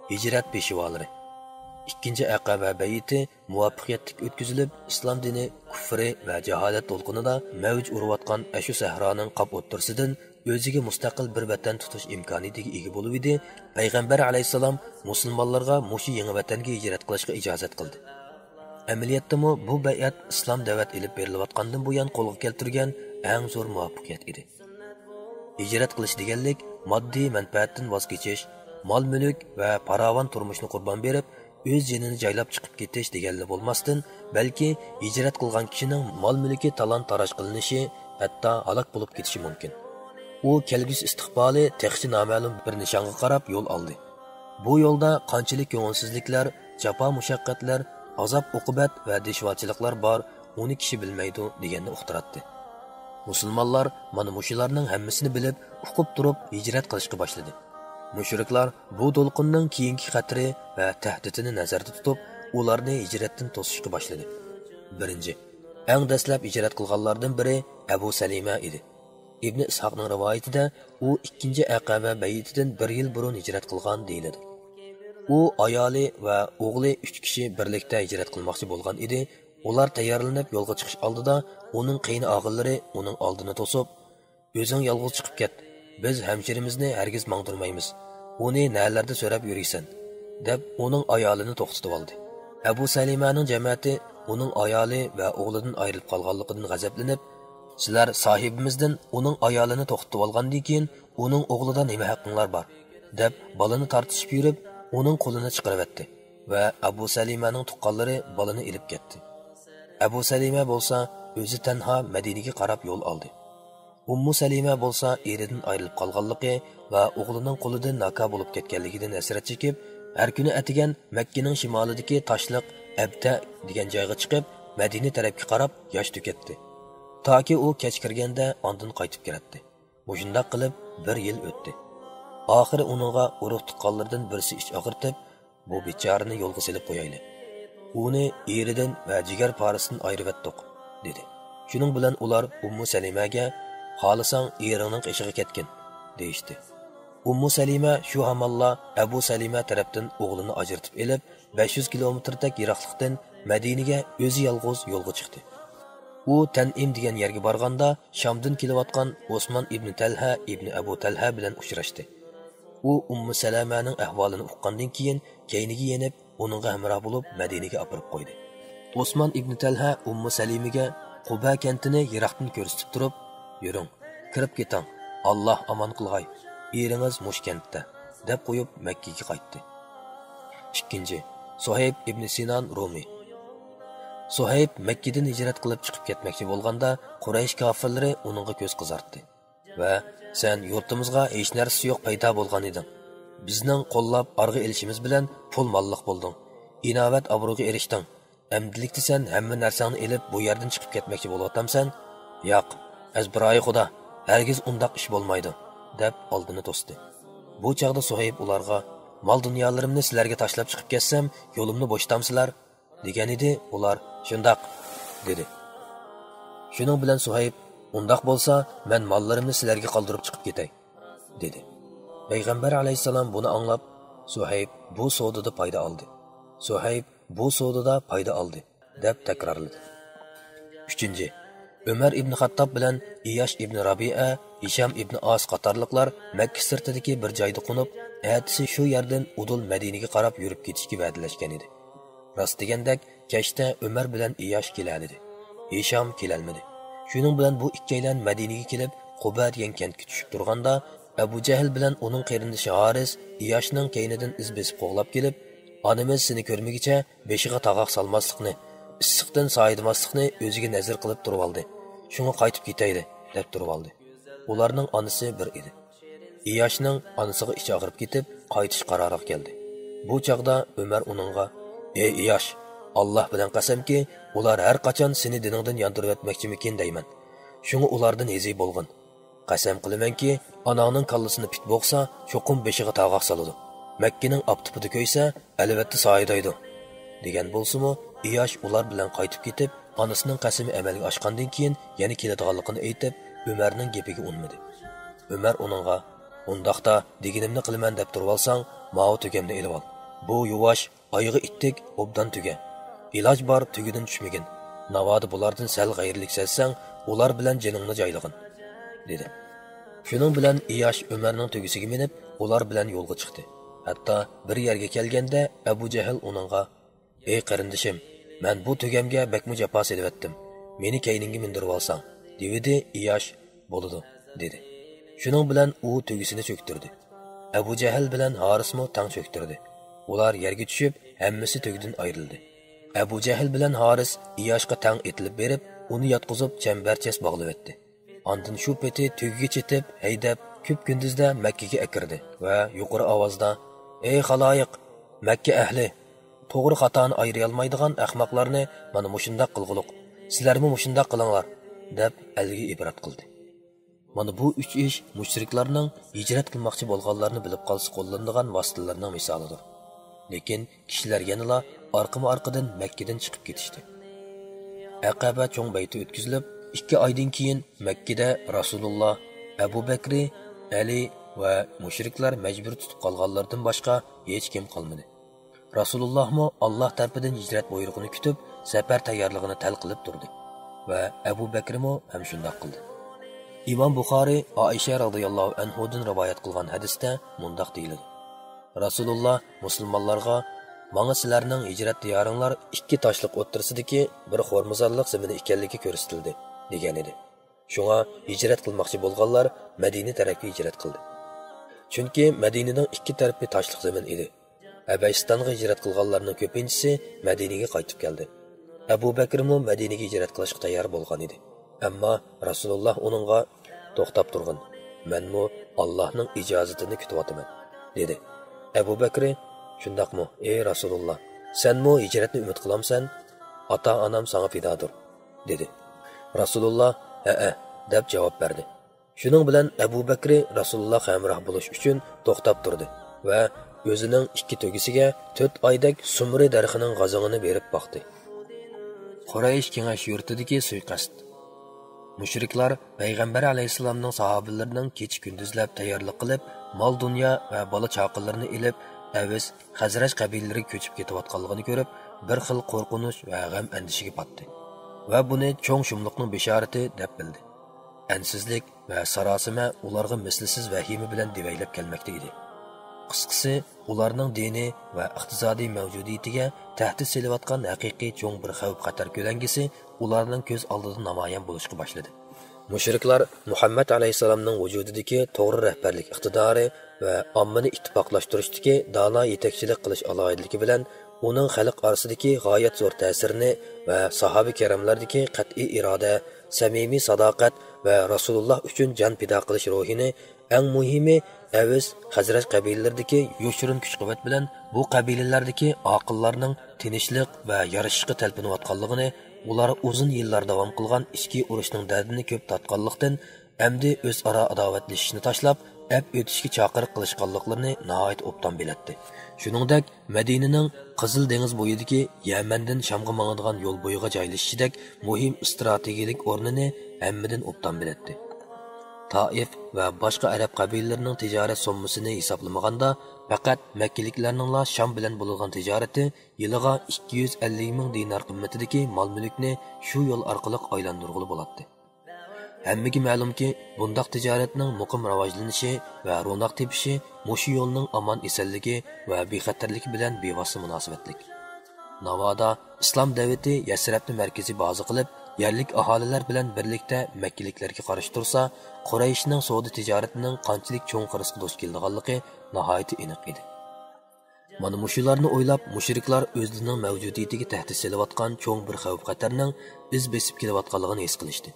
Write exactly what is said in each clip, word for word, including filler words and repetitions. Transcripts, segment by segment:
ھىجرەت پېشۋالىرى. ئىككىنچى ئەقەبە بەيئىتى مۇۋەپپەقىيەتلىك ئۆتكۈزۈلۈپ، ئىسلام دىنى كۇفرى ۋە جاھالەت دولقۇنىدا مەۋج ئۇرۇۋاتقان ئەشۇ سەھرانىڭ قاپ ئوتتۇرىسىدىن ئۆزىگە مۇستەقىل بىر ۋەتەن تۇتۇش ئىمكانىيىتىگە ئىگە بولۇۋىدى، پەيغەمبەر ئەلەيھىسسالام مۇسۇلمانلارغا مۇشۇ يېڭى ۋەتەنگە ھىجرەت قىلىشقا ئىجازەت قىلدى. ئەمەلىيەتتىمۇ بۇ بەيئەت ئىسلام دەۋەت ئېلىپ بېرىلىۋاتقاندىن بۇيان قولغا كەلتۈرگەن ئەڭ زور مۇۋەپپەقىيەت ئىدى. ھىجرەت قىلىش دېگەنلىك ماددىي مەنپەئەتتىن ۋاز كېچىش، مال-مۈلۈك ۋە پاراۋان تۇرمۇشنى قۇربان بېرىپ، ئۆز جېنىنى جايلاپ چىقىپ كېتىش دېگەنلا بولماستىن، بەلكى ھىجرەت قىلغان كىشىنىڭ مال-مۈلكى تالان-تاراج قىلىنىشى، ھەتتا ھالاك بولۇپ كېتىشى مۇمكىن. ئۇ كەلگۈسى ئىستىقبالى تېخىچە نامەلۇم بىر نىشانغا قاراپ يول ئالدى. بۇ يولدا قانچىلىك كۆڭۈلسىزلىكلەر، جاپا-مۇشەققەتلەر، ئازاب-ئوقۇبەت ۋە دىشۋارچىلىقلار بار، ئۇنى كىشى بىلمەيدۇ، دېگەننى ئۇقتۇراتتى. مۇسۇلمانلار مانا مۇشۇلارنىڭ ھەممىسىنى بىلىپ، ئۇقۇپ تۇرۇپ ھىجرەت قىلىشقا باشلىدى. مۇشرىكلار بۇ دولقۇننىڭ كېيىنكى خەتىرى ۋە تەھدىتىنى نەزەردە تۇتۇپ، ئۇلارنى ھىجرەتتىن توسۇشقا باشلىدى. بىرىنچى، ئەڭ دەسلەپ ھىجرەت قىلغانلاردىن بىرى ئەبۇ سەلىمە ئىدى. ئىبنى ئىسھاقنىڭ رىۋايىتىدە، ئۇ ئىككىنچى ئەقەبە بەيئىتىدىن بىر يىل بۇرۇن ھىجرەت قىلغان دېيىلىدۇ. ئۇ ئايالى ۋە ئوغلى ئۈچ كىشى بىرلىكتە ھىجرەت قىلماقچى بولغان ئىدى. ئۇلار تەييارلىنىپ يولغا چىقىش ئالدىدا ئۇنىڭ قېيىنئاغىلىرى ئۇنىڭ ئالدىنى توسۇپ، «ئۆزۈڭ يالغۇز چىقىپ كەت، بىز ھەمشىرىمىزنى ھەرگىز ماڭدۇرمايمىز، ئۇنى نەلەردە سۆرەپ يۈرىسەن؟» دەپ ئۇنىڭ ئايالىنى توختىتىۋالدى. ئەبۇ سەلىمەنىڭ جەمەتى ئۇنىڭ ئايالى ۋە ئوغلىدىن ئايرىلىپ قالغانلىقىدىن غەزەپلىنىپ، «سىلەر ساھىبىمىزدىن ئۇنىڭ ئايالىنى توختىتىۋالغاندىن كېيىن ئۇنىڭ ئوغلىدا نېمە ھەققىڭلار بار؟» دەپ بالىنى تارتىشىپ يۈرۈپ، ئۇنىڭ قولىنى چىقىرىۋەتتى ۋە ئەبۇ سەلىمەنىڭ تۇغقانلىرى بالىنى ئېلىپ كەتتى. ئەبۇ سەلىمە بولسا ئۆزى تەنھا مەدىنىگە قاراپ يول ئالدى. ئۇممۇ سەلىمە بولسا ئېرىدىن ئايرىلىپ قالغانلىقى ۋە ئوغلىنىڭ قولىدىن ناكا بولۇپ كەتكەنلىكىدىن ھەسرەت چېكىپ، ھەر كۈنى ئەتىگەن مەككىنىڭ شىمالىدىكى تاشلىق ئەبتە دېگەن جايغا چىقىپ، مەدىنە تەرەپكە قاراپ ياش تۆكەتتى. تاكى ئۇ كەچ كىرگەندە ئاندىن قايتىپ كىرەتتى. مۇشۇنداق قىلىپ بىر يىل ئۆتتى. ئاخىرى ئۇنىڭغا ئۇرۇق تۇغقانلىرىدىن بىرسى ئىچ ئاغرىتىپ، «بۇ بىچارىنى يولغا سېلىپ قويايلى. ئۇنى ئېرىدىن ۋە جىگەر پارىسىدىن ئايرىۋەتتۇق» دېدى. شۇنىڭ بىلەن ئۇلار ئۇممۇ سەلىمەگە، «خالىساڭ ئېرىڭنىڭ قېشىغا كەتكىن» دېيىشتى. ئۇممۇ سەلىمە شۇ ھامانلا ئەبۇ سەلىمە تەرەپتىن ئوغلىنى ئاجرىتىپ ئېلىپ، بەش يۈز كىلومېتىردەك يىراقلىقتىن مەدىنىگە ئۆزى يالغۇز يولغا چىقتى. ئۇ تەنئىم دېگەن يەرگە بارغاندا، شامدىن كېلىۋاتقان ئوسمان ئىبنى تەلھە ئىبنى ئەبۇ تەلھە بىلەن ئۇچراشتى. ئۇ ئۇممۇ سەلەمەنىڭ ئەھۋالىنى ئۇققاندىن كېيىن، كەينىگە يېنىپ، ئۇنىڭغا ھەمراھ بولۇپ، مەدىنىگە ئاپىرىپ قويدى. ئوسمان ئىبنى تەلھە ئۇممۇ سەلىمىگە قۇبا كەنتىنى يىراقتىن كۆرسىتىپ تۇرۇپ، «يۈرۈڭ، كىرىپ كېتىڭ، ئاللاھ ئامان قىلغاي، ئېرىڭىز مۇشۇ كەنتتە» دەپ قويۇپ، مەككىگە قايتتى. ئىككىنچى، سۇھەيب ئىبنى سىنان رۇمى. سۇھەيب مەككىدىن ھىجرەت قىلىپ چىقىپ كەتمەكچى بولغاندا، قۇرەيش كاپىرلىرى ئۇنىڭغا كۆز قىزارتتى ۋە، «سەن يۇرتىمىزغا ھېچ نەرسىسى يوق پەيدا بولغان ئىدىڭ. بىزنىڭ قوللاپ ئارغا ئېلىشىمىز بىلەن پۇل ماللىق بولدۇڭ. ئىناۋەت ئابرۇغا ئېرىشتىڭ. ئەمدىلىكتە سەن ھەممە نەرسەڭنى ئېلىپ بۇ يەردىن چىقىپ كەتمەكچى بولۇۋاتامسەن؟ ياق، ئەزبىرايى خۇدا، ھەرگىز ئۇنداق ئىش بولمايدۇ» دەپ ئالدىنى توستى. بۇ چاغدا سۇھەيب ئۇلارغا، «مال دۇنيالىرىمنى سىلەرگە تاشلاپ چىقىپ كەتسەم، يولۇمنى بوشىتامسىلەر؟» دېگەنىدى، ئۇلار، «شۇنداق» دېدى. شۇنىڭ بىلەن سۇھەيب، «ئۇنداق بولسا، مەن ماللىرىمنى سىلەرگە قالدۇرۇپ چىقىپ كېتەي» دېدى. پەيغەمبەر ئەلەيھىسسالام بۇنى ئاڭلاپ، «سۇھەيب بۇ سودىدا پايدا ئالدى. سۇھەيب بۇ سودىدا پايدا ئالدى» دەپ تەكرارلىدى. ئۈچىنچى، ئۆمەر ئىبنى خاتتاب بىلەن ئىياش ئىبنى رابىئە، ھىشام ئىبنى ئاس قاتارلىقلار مەككە سىرتىدىكى بىر جايدا قونۇپ، ئەتىسى شۇ يەردىن ئۇدۇل مەدىنىگە قاراپ يۈرۈپ كېتىشكە ۋەدىلەشكەن ئىدى. راست دېگەندەك، كەچتە ئۆمەر بىلەن ئىياش كېلەلىدى. ھىشام كېلەلمىدى. شۇنىڭ بىلەن بۇ ئىككىيلەن مەدىنىگە كېلىپ، قۇبا دېگەن كەنتكە چۈشۈپ تۇرغاندا، ئەبۇ جەھىل بىلەن ئۇنىڭ قېرىندىشى ھارىس ئىياشنىڭ كەينىدىن ئىز بېسىپ قوغلاپ كېلىپ، «ئانىمىز سېنى كۆرمىگۈچە بېشىغا تاغاق سالماسلىقنى، ئىسسىقتىن سايىدىماسلىقنى ئۆزىگە نەزىر قىلىپ تۇرۇۋالدى. شۇڭا قايتىپ كېتەيلى» دەپ تۇرۇۋالدى. ئۇلارنىڭ ئانىسى بىر ئىدى. ئىياشنىڭ ئانىسىغا ئىچى ئاغرىپ كېتىپ، قايتىش قارارىغا كەلدى. بۇ چاغدا ئۆمەر ئۇنىڭغا، «ئەي ئىياش، ئاللاھ بىلەن قەسەمكى، ئۇلار ھەر قاچان سېنى دىنىڭدىن ياندۇرۇۋەتمەكچىمىكىن دەيمەن. شۇڭا ئۇلاردىن ھېزى بولغىن. قەسەم قىلىمەنكى، ئاناڭنىڭ كاللىسىنى پىت بوغسا، چوقۇم بېشىغا تاغاق سالىدۇ. مەككىنىڭ ئاپتىپىدا كۆيسە، ئەلۋەتتە سايىدايدۇ» دېگەن بولسىمۇ، ئىياش ئۇلار بىلەن قايتىپ كېتىپ، ئانىسىنىڭ قەسىمى ئەمەلگە ئاشقاندىن كېيىن يەنە كېلىدىغانلىقىنى ئېيتىپ، ئۆمەرنىڭ گېپىگە ئۇنىمىدى. ئۆمەر ئۇنىڭغا، «ئۇنداقتا، دېگىنىمنى قىلىمەن دەپ تۇرۇۋالساڭ، ماۋۇ تۆگەمنى ئېلىۋال. بۇ يۇۋاش، ئايىغى ئىتتىك، ئوبدان تۆگە. ئىلاج بار، تۆگىدىن چۈشمىگىن. ناۋادا بۇلاردىن سەل غەيرىلىك سەزسەڭ، ئۇلار بىلەن جېنىڭنى جايلىغىن، دېدى. شۇنىڭ بىلەن ئىياش ئۆمەرنىڭ تۆگىسىگە مىنىپ، ئۇلار بىلەن يولغا چىقتى. ھەتتا بىر يەرگە كەلگەندە، ئەبۇ جەھىل ئۇنىڭغا، ئەي قېرىندىشىم، مەن بۇ تۆگەمگە بەكمۇ جاپا سېلىۋەتتىم، مېنى كەينىڭگە مىندۈرۈۋالساڭ، دېۋىدى. ئىياش، بولىدۇ، دېدى. شۇنىڭ بىلەن ئۇ تۆگىسىنى چۆكتۈردى. ئەبۇ جەھىل بىلەن ھارىسمۇ تەڭ چۆكتۈردى. ئۇلار يەرگە چۈشۈپ، ھەممىسى تۆگىدىن ئايرىلدى. ئەبۇ جەھىل بىلەن ھارىس ئىياشقا تەڭ ئېتىلىپ بېرىپ، ئۇنى ياتقۇزۇپ چەمبەرچاس باغلىۋەتتى. ئاندىن شۇ پېتى تۆگىگە چېتىپ، ھەيدەپ، كۈپكۈندۈزدە مەككىگە ئەكىردى ۋە يۇقىرى ئاۋازدا، ئەي خالايىق، مەككە ئەھلى، توغرا خاتانى ئايرىيالمايدىغان ئەخمەقلارنى مانا مۇشۇنداق قىلغۇلۇق، سىلەرمۇ مۇشۇنداق قىلىڭلار، دەپ ئەلگە ئىبرەت قىلدى. مانا بۇ ئۈچ ئىش مۇشرىكلارنىڭ ھىجرەت قىلماقچى بولغانلارنى بىلىپ قالسا قوللىنىدىغان ۋاسىتىلەرنىڭ مىسالىدۇر. لېكىن كىشىلەر يەنىلا ئارقىمۇ ئارقىدىن مەككىدىن چىقىپ كېتىشتى. ئەقەبە چوڭ بەيتى ئۆتكۈزۈلۈپ، ئىككى ئايدىن كېيىن مەككىدە رەسۇلۇللا، ئەبۇ بەكرى، ئەلى ۋە مۇشرىكلار مەجبۇر تۇتۇپ قالغانلاردىن باشقا ھېچكىم قالمىدى. رەسۇلۇللاھمۇ ئاللاھ تەرىپىدىن ھىجرەت بۇيرۇقىنى كۈتۈپ، سەپەر تەييارلىقىنى تەل قىلىپ تۇردى ۋە ئەبۇ بەكرىمۇ ھەم شۇنداق قىلدى. ئىمام بۇخارىي ئائىشە رەزىياللاھۇ ئەنھۇدىن رىۋايەت قىلغان ھەدىستە مۇنداق دېيىلىدۇ: رەسۇلۇللاھ مۇسۇلمانلارغا، ماڭا سىلەرنىڭ ھىجرەت دىيارىڭلار ئىككى تاشلىق ئوتتۇرىسىدىكى بىر خورمۇزارلىق زېمىن ئىكەنلىكى كۆرسىتىلدى، دېگەنىدى. شۇڭا ھىجرەت قىلماقچى بولغانلار مەدىنە تەرەپكە ھىجرەت قىلدى. چۈنكى مەدىنىنىڭ ئىككى تەرىپى تاشلىق زېمىن ئىدى. ھەبەشىستانغا ھىجرەت قىلغانلارنىڭ كۆپىنچىسى مەدىنىگە قايتىپ كەلدى. ئەبۇ بەكرىمۇ مەدىنىگە ھىجرەت قىلىشقا تەييار بولغان ئىدى. ئەمما رەسۇلۇللاھ ئۇنىڭغا، توختاپ تۇرغىن، مەنمۇ ئاللاھنىڭ ئىجازىتىنى كۈتۈۋاتىمەن، دېدى. ئەبۇ بەكرى، شۇنداقمۇ، ئەي رەسۇلۇللاھ، سەنمۇ ھىجرەتنى ئۈمىد قىلامسەن؟ ئاتا-ئانام ساڭا پىدادۇر، دېدى. رەسۇلۇللاھ، ھەئە، دەپ جاۋاب بەردى. شۇنىڭ بىلەن ئەبۇ بەكرى رەسۇلۇللاھقا ھەمراھ بولۇش ئۈچۈن توختاپ تۇردى ۋە ئۆزىنىڭ ئىككى تۆگىسىگە تۆت ئايدەك سۇمرى دەرىخىنىڭ غازىڭىنى بېرىپ باقتى. قۇرەيش كېڭەش يۇرتىدىكى سۇيىقەست. مۇشرىكلار پەيغەمبەر ئەلەيھىسسالامنىڭ ساھابىلىرىنىڭ كېچە-كۈندۈزلەپ تەييارلىق قىلىپ، مال-دۇنيا ۋە بالا-چاقىلىرىنى ئېلىپ، ئەۋس، خەزرەج قەبىلىلىرىگە كۆچۈپ كېتىۋاتقانلىقىنى كۆرۈپ، بىر خىل قورقۇنچ ۋە غەم-ئەندىشىگە پاتتى ۋە بۇنى چوڭ شۇملۇقنىڭ بېشارىتى دەپ بىلدى. ئەنسىزلىك ۋە ساراسىمە ئۇلارغا مىسلىسىز ۋەھىمە بىلەن دېۋەيلەپ كەلمەكتە ئىدى. قىسقىسى، ئۇلارنىڭ دىنى ۋە ئىقتىسادىي مەۋجۇدىيىتىگە تەھدىت سېلىۋاتقان ھەقىقىي چوڭ بىر خەۋپ-خەتەر كۆلەڭگىسى ئۇلارنىڭ كۆز ئالدىدا نامايان بولۇشقا باشلىدى. مۇشرىكلار مۇھەممەد ئەلەيھىسسالامنىڭ ۋۇجۇدىدىكى توغرا رەھبەرلىك ئىقتىدارى ۋە ئاممىنى ئىتتىپاقلاشتۇرۇشتىكى دانا يېتەكچىلىك قىلىش ئالاھىدىلىكى بىلەن ئۇنىڭ خەلق ئارىسىدىكى غايەت زور تەسىرىنى ۋە ساھابە كىراملاردىكى قەتئىي ئىرادە، سەمىمىي ساداقەت ۋە رەسۇلۇللاھ ئۈچۈن جان پىدا قىلىش روھىنى، ئەڭ مۇھىمى، ئەۋس، خەزرەج قەبىلىلىرىدىكى يوشۇرۇن كۈچ-قۇۋۋەت بىلەن بۇ قەبىلىلەردىكى ئاقىللارنىڭ تىنچلىق ۋە يارىشىشقا تەلپۈنۈۋاتقانلىقىنى، ئۇلار ئۇزۇن يىللار داۋام قىلغان ئىچكى ئۇرۇشنىڭ دەردىنى كۆپ تارتقانلىقتىن، ئەمدى ئۆزئارا ئاداۋەتلىشىشنى تاشلاپ، ئەپ ئۆتۈشكە چاقىرىق قىلىشقانلىقلىرىنى ناھايىتى ئوبدان بىلەتتى. شۇنىڭدەك، مەدىنىنىڭ قىزىل دېڭىز بويىدىكى يەمەندىن شامغا ماڭىدىغان يول بويىغا جايلىشىشىدەك مۇھىم ئىستراتېگىيىلىك ئورنىنى ھەممىدىن ئوبدان بىلەتتى. تائىف ۋە باشقا ئەرەب قەبىلىلىرىنىڭ تىجارەت سوممىسىنى ھېسابلىمىغاندا، پەقەت مەككىلىكلەرنىڭلا شام بىلەن بولىدىغان تىجارىتى يىلىغا ئىككى يۈز ئەللىك مىڭ دىنار قىممىتىدىكى مال-مۈلۈكنى شۇ يول ئارقىلىق ئايلاندۇرغىلى بولاتتى. ھەممىگە مەلۇمكى، بۇنداق تىجارەتنىڭ مۇقىم راۋاجلىنىشى ۋە روناق تېپىشى مۇشۇ يولنىڭ ئامان-ئېسەنلىكى ۋە بىخەتەرلىكى بىلەن بىۋاسىتە مۇناسىۋەتلىك. ناۋادا ئىسلام دەۋىتى يەسرەبنى مەركىزىي بازا قىلىپ، يەرلىك ئاھالىلەر بىلەن بىرلىكتە مەككىلىكلەرگە قارشى تۇرسا، قۇرەيشنىڭ سودا-تىجارىتىنىڭ قانچىلىك چوڭ خىرىسقا دۇچ كېلىدىغانلىقى ناھايىتى ئېنىق ئىدى. مانا مۇشۇلارنى ئويلاپ، مۇشرىكلار ئۆزلىرىنىڭ مەۋجۇدىيىتىگە تەھدىت سېلىۋاتقان چوڭ بىر خەۋپ-خەتەرنىڭ ئىز بېسىپ كېلىۋاتقانلىقىنى ھېس قىلىشتى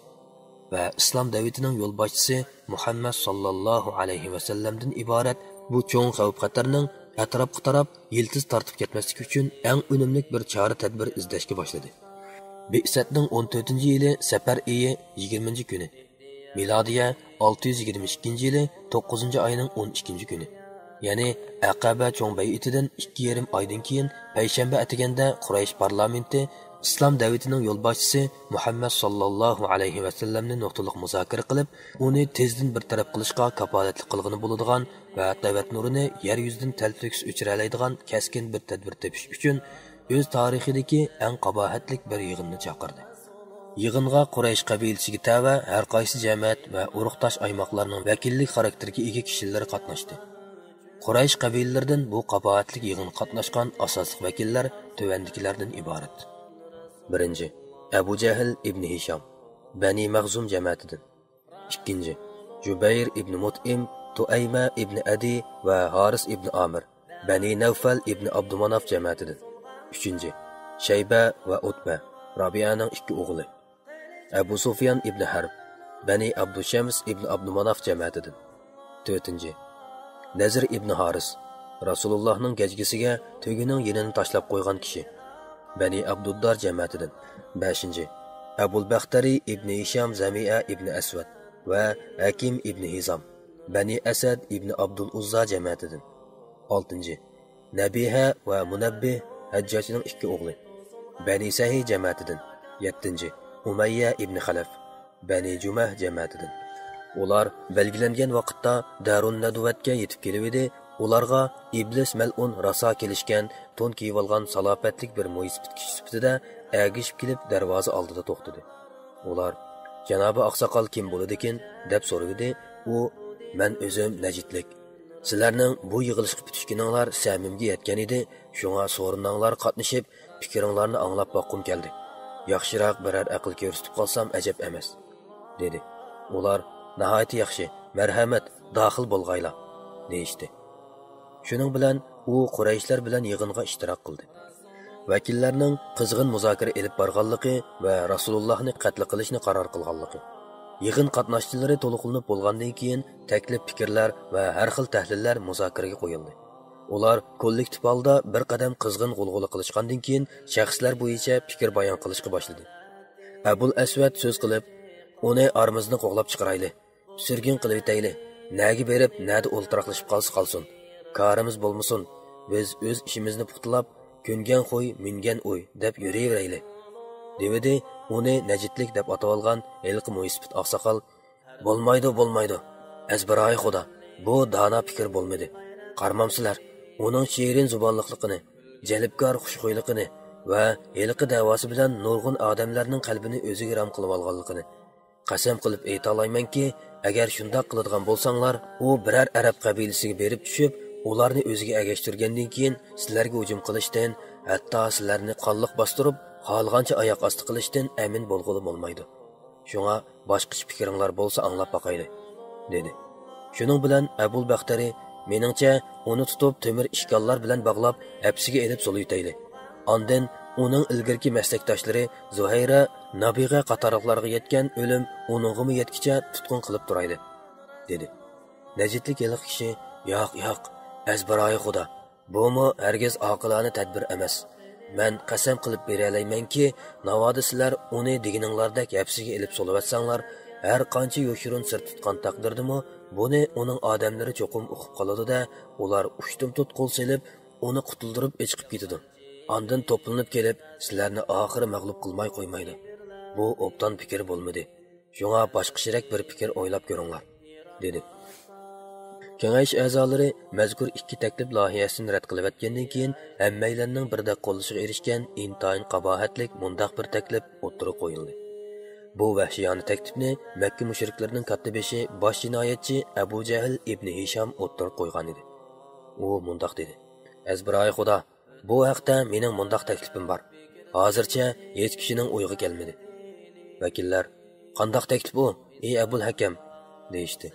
ۋە ئىسلام دەۋىتىنىڭ يولباشچىسى مۇھەممەد ساللاللاھۇ ئەلەيھى ۋەسەللەمدىن ئىبارەت بۇ چوڭ خەۋپ-خەتەرنىڭ ئەتراپقا تاراپ يىلتىز تارتىپ كەتمەسلىكى ئۈچۈن ئەڭ ئۈنۈملۈك بىر چارە-تەدبىر ئىزدەشكە باشلىدى. بىئسەتنىڭ ئون تۆتىنچى يىلى سەپەر ئېيى يىگىرمىنچى كۈنى، مىلادىيە ئالتە يۈز يىگىرمە ئىككىنچى يىلى توققۇزىنچى ئاينىڭ ئون ئىككىنچى كۈنى، يەنى ئەقەبە چوڭ بەيئىتىدىن ئىككى يېرىم ئايدىن كېيىن پەيشەنبە ئەتىگەندە قۇرەيش پارلامېنتى ئىسلام دەۋىتىنىڭ يولباشچىسى مۇھەممەد ساللاللاھۇ ئەلەيھى ۋەسەللەمنى نۇقتىلىق مۇزاكىرە قىلىپ، ئۇنى تېزدىن بىر تەرەپ قىلىشقا كاپالەتلىك قىلغىلى بولىدىغان ۋە دەۋەت نۇرىنى يەر يۈزىدىن تەلتۆكۈس ئۆچۈرەلەيدىغان كەسكىن بىر تەدبىر تېپىش ئۈچۈن، ئۆز تارىخىدىكى ئەڭ قاباھەتلىك بىر يىغىننى چاقىردى. يىغىنغا قۇرەيش قەبىلىسىگە تەۋە ھەر قايسى جەمەت ۋە ئۇرۇقداش ئايماقلارنىڭ ۋەكىللىك خاراكتېرىگە ئىگە كىشىلىرى قاتناشتى. قۇرەيش قەبىلىلىرىدىن بۇ قاباھەتلىك يىغىنغا قاتناشقان ئاساسلىق ۋەكىللەر تۆۋەندىكىلەردىن ئىبارەت. بىرىنچى، ئەبۇ جەھىل ئىبنى ھىشام، بەنى مەخزۇم جەمەتىدىن. ئىككىنچى، جۇبەير ئىبنى مۇتئىم، تۇئەيمە ئىبنى ئەدى ۋە ھارىس ئىبنى ئامىر، بەنى نەۋفەل ئىبنى ئابدۇماناف جەمەتىدىن. ئۈچىنچى، شەيبە ۋە ئۇتبە، رابىئەنىڭ ئىككى ئوغلى. ئەبۇ سۇفيان ئىبنى ھەرب، بەنى ئابدۇشەمس ئىبنى ئابدۇماناف جەمەتىدىن. تۆتىنچى، نەزىر ئىبنى ھارىس، رەسۇلۇللاھنىڭ گەجگىسىگە تۆگىنىڭ يېنىنى تاشلاپ قويغان كىشى، بەنى ئابدۇددار جەمەتىدىن. بەشىنچى، ئەبۇل بەختەرى ئىبنى ھىشام زەمىئە ئىبنى ئەسۋەد ۋە ھەكىم ئىبنى ھىزام، بەنى ئەسەد ئىبنى ئابدۇل ئۇززا جەمەتىدىن. ئالتىنچى، نەبىھە ۋە مۇنەببىھ، ھەججاجنىڭ ئىككى ئوغلى، بەنى سەھىي جەمەتىدىن. يەتتىنچى، ئۇمەييە ئىبنى خەلەف، بەنى جۇمەھ جەمەتىدىن. ئۇلار بەلگىلەنگەن ۋاقىتتا دارۇن نەدۋەتكە يېتىپ كېلىۋىدى، ئۇلارغا ئىبلىس مەلئۇن راسا كېلىشكەن، تون كىيىۋالغان سالاپەتلىك بىر مويسىپىت كىشى سۈپىتىدە ئەگىشىپ كېلىپ دەرۋازا ئالدىدا توختىدى. ئۇلار، «جانابى ئاقساقال كىم بولىدىكىن؟» دەپ سورىۋىدى. ئۇ، «مەن ئۆزۈم نەجدلىك. سىلەرنىڭ بۇ يىغىلىشقا پۈتۈشكىنىڭلار سەمىمگە يەتكەن ئىدى، شۇڭا سورۇنىڭلارغا قاتنىشىپ، پىكرىڭلارنى ئاڭلاپ باققۇم كەلدى. ياخشىراق بىرەر ئەقىل كۆرسىتىپ قالسام ئەجەب ئەمەس» دېدى. ئۇلار، «ناھايىتى ياخشى، مەرھەمەت، داخىل بولغايلا» دېيىشتى. شۇنىڭ بىلەن ئۇ قۇرەيشلەر بىلەن يىغىنغا ئىشتىراك قىلدى. ۋەكىللەرنىڭ قىزغىن مۇزاكىرە ئېلىپ بارغانلىقى ۋە رەسۇلۇللاھنى قەتل قىلىشنى قارار قىلغانلىقى. يىغىن قاتناشچىلىرى تولۇقلىنىپ بولغاندىن كېيىن، تەكلىپ پىكىرلەر ۋە ھەر خىل تەھلىللەر مۇزاكىرىگە قويۇلدى. ئۇلار كوللېكتىپ ھالدا بىر قەدەم قىزغىن غۇلغۇلا قىلىشقاندىن كېيىن، شەخسلەر بويىچە پىكىر بايان قىلىشقا باشلىدى. ئەبۇل ئەسۋەد سۆز قىلىپ، «ئۇنى ئارىمىزدىن قوغلاپ چىقىرايلى. سۈرگۈن قىلىۋېتەيلى. نەگە بېرىپ، نەدە ئولتۇراقلىشىپ قالسا قالسۇن. كارىمىز بولمىسۇن. بىز ئۆز ئىشىمىزنى پۇختىلاپ، كۆنگەن خۇي، مىنگەن ئۇي دەپ يۈرۈۋېرەيلى» دېۋىدى. ئۇنى نەجدلىك دەپ ئاتىۋالغان ھېلىقى مويسىپىت ئاقساقال، «بولمايدۇ، بولمايدۇ. ئەزبىرايى خۇدا، بۇ دانا پىكىر بولمىدى. قارىمامسىلەر، ئۇنىڭ شېرىن زۇبانلىقلىقىنى، جەلپكار خۇشخۇيلۇقىنى ۋە ھېلىقى دەۋاسى بىلەن نۇرغۇن ئادەملەرنىڭ قەلبىنى ئۆزىگە رام قىلىۋالغانلىقىنى. قەسەم قىلىپ ئېيتالايمەنكى، ئەگەر شۇنداق قىلىدىغان بولساڭلار، ئۇ بىرەر ئەرەب قەبىلىسىگە بېرىپ چۈشۈپ، ئۇلارنى ئۆزىگە ئەگەشتۈرگەندىن كېيىن، سىلەرگە ھۇجۇم قىلىشتىن، ھەتتا سىلەرنى قانلىق باستۇرۇپ، خالىغانچە ئاياق ئاستى قىلىشتىن ئەمىن بولغىلى بولمايدۇ. شۇڭا باشقىچە پىكرىڭلار بولسا ئاڭلاپ باقايلى» دېدى. شۇنىڭ بىلەن ئەبۇل بەختەرى، «مېنىڭچە، ئۇنى تۇتۇپ، تۆمۈر ئىشكانلار بىلەن باغلاپ، ھەپسىگە ئېلىپ سولىيىتەيلى. ئاندىن ئۇنىڭ ئىلگىرىكى مەسلەكداشلىرى زۇھەيرە، نابىغە قاتارلىقلارغا يەتكەن ئۆلۈم ئۇنىڭغىمۇ يەتكۈچە تۇتقۇن قىلىپ تۇرايلى» دېدى. نەجدلىك ھېلىقى كىشى، «ياق، ياق، ئەزبىرايى خۇدا، بۇمۇ ھەرگىز ئاقىلانە تەدبىر ئەمەس. مەن قەسەم قىلىپ بېرەلەيمەنكى، ناۋادا سىلەر ئۇنى دېگىنىڭلاردەك ھەپسىگە ئېلىپ سولىۋەتسەڭلار، ھەر قانچە يوشۇرۇن سىر تۇتقان تەقدىردىمۇ، بۇنى ئۇنىڭ ئادەملىرى چوقۇم ئۇقۇپ قالىدۇ-دە، ئۇلار ئۇشتۇمتۇت قول سېلىپ، ئۇنى قۇتۇلدۇرۇپ ئېچىقىپ كېتىدۇ. ئاندىن توپلىنىپ كېلىپ، سىلەرنى ئاخىرى مەغلۇپ قىلماي قويمايدۇ. بۇ ئوبدان پىكىر بولمىدى. شۇڭا باشقىچىرەك بىر پىكىر ئويلاپ كۆرۈڭلار» دېدى. كېڭەش ئەزالىرى مەزكۇر ئىككى تەكلىپ لايىھەسىنى رەت قىلىۋەتكەندىن كېيىن، ھەممەيلەننىڭ بىردەك قوللىشىغا ئېرىشكەن ئىنتايىن قاباھەتلىك مۇنداق بىر تەكلىپ ئوتتۇرىغا قويۇلدى. بۇ ۋەھشىيانە تەكلىپنى مەككە مۇشرىكلىرىنىڭ كاتتىبېشى، باش جىنايەتچى ئەبۇ جەھىل ئىبنى ھىشام ئوتتۇرىغا قويغانىدى. ئۇ مۇنداق دېدى: «ئەزبىرايى خۇدا، بۇ ھەقتە مېنىڭ مۇنداق تەكلىپىم بار. ھازىرچە ھېچ كىشىنىڭ ئويىغا كەلمىدى.» ۋەكىللەر: «قانداق تەكلىپ ئۇ، ئى ئەبۇل ھەكەم؟» دېيىشتى.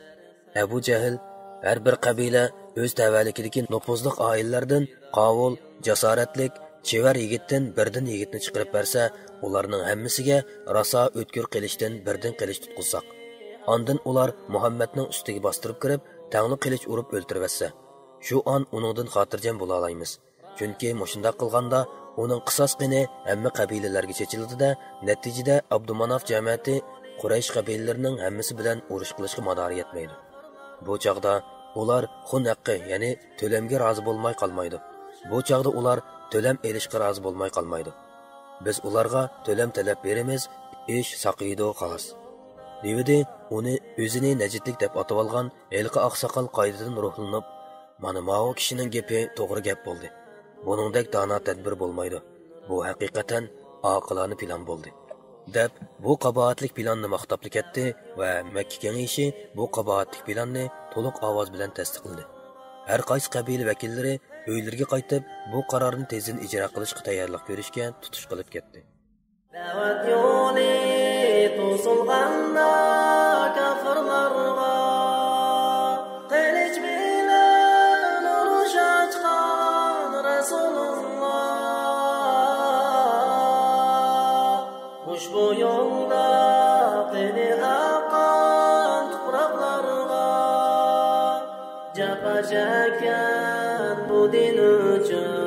ئەبۇ جەھىل: «ھەر بىر قەبىلە ئۆز تەۋەلىكىدىكى نوپۇزلۇق ئائىلىلەردىن قاۋۇل، جاسارەتلىك، چېۋەر يىگىتتىن بىردىن يىگىتنى چىقىرىپ بەرسە، ئۇلارنىڭ ھەممىسىگە راسا ئۆتكۈر قىلىچتىن بىردىن قىلىچ تۇتقۇزساق، ئاندىن ئۇلار مۇھەممەدنىڭ ئۈستىگە باستۇرۇپ كىرىپ، تەڭلا قىلىچ ئۇرۇپ ئۆلتۈرۈۋەتسە، شۇ ئان ئۇنىڭدىن خاتىرجەم بولالايمىز. چۈنكى مۇشۇنداق قىلغاندا، ئۇنىڭ قىساس قېنى ھەممە قەبىلىلەرگە چېچىلىدۇ-دە، نەتىجىدە ئابدۇماناف جەمەتى قۇرەيش قەبىلىلىرىنىڭ ھەممىسى بىلەن ئۇرۇش قىلىشقا مادارى يەتمەيدۇ. بۇ چاغدا ئۇلار خۇن ھەققى، يەنى تۆلەمگە رازى بولماي قالمايدۇ. بۇ چاغدا ئۇلار تۆلەم ئېلىشقا رازى بولماي قالمايدۇ. بىز ئۇلارغا تۆلەم تۆلەپ بېرىمىز، ئىش ساقىيىدۇ، خالاس. دېۋىدى ئۇنى ئۆزىنى نەجىدلىك دەپ ئاتىۋالغان ھېلىقى ئاقساقال قايتىدىن روھلىنىپ، مانا ماۋۇ كىشىنىڭ گېپى توغرا گەپ بولدى. بۇنىڭدەك دانا تەدبىر بولمايدۇ. بۇ ھەقىقەتەن ئاقىلانە پىلان بولدى، دەپ بۇ قاباھەتلىك پىلاننى ماختاپلا كەتتى ۋە مەككە كېڭىشى بۇ قاباھەتلىك پىلاننى تولۇق ئاۋاز بىلەن تەستىقلىدى. ھەر قايسى قەبىلە ۋەكىللىرى ئۆيلىرىگە قايتىپ، بۇ قارارنى تېزدىن ئىجرا قىلىشقا تەييارلىق كۆرۈشكە تۇتۇش قىلىپ كەتتى. دەۋەت يولى توسۇلغاندا كافىرلارغا، قىلىچ بىلەن ئۇرۇش ئاچقان رەسۇلۇللا، ئۇشبۇ يولدا قېنى ئاققان تۇپراقلارغا، جاپا چەككەن بۇ دىن ئۈچۈن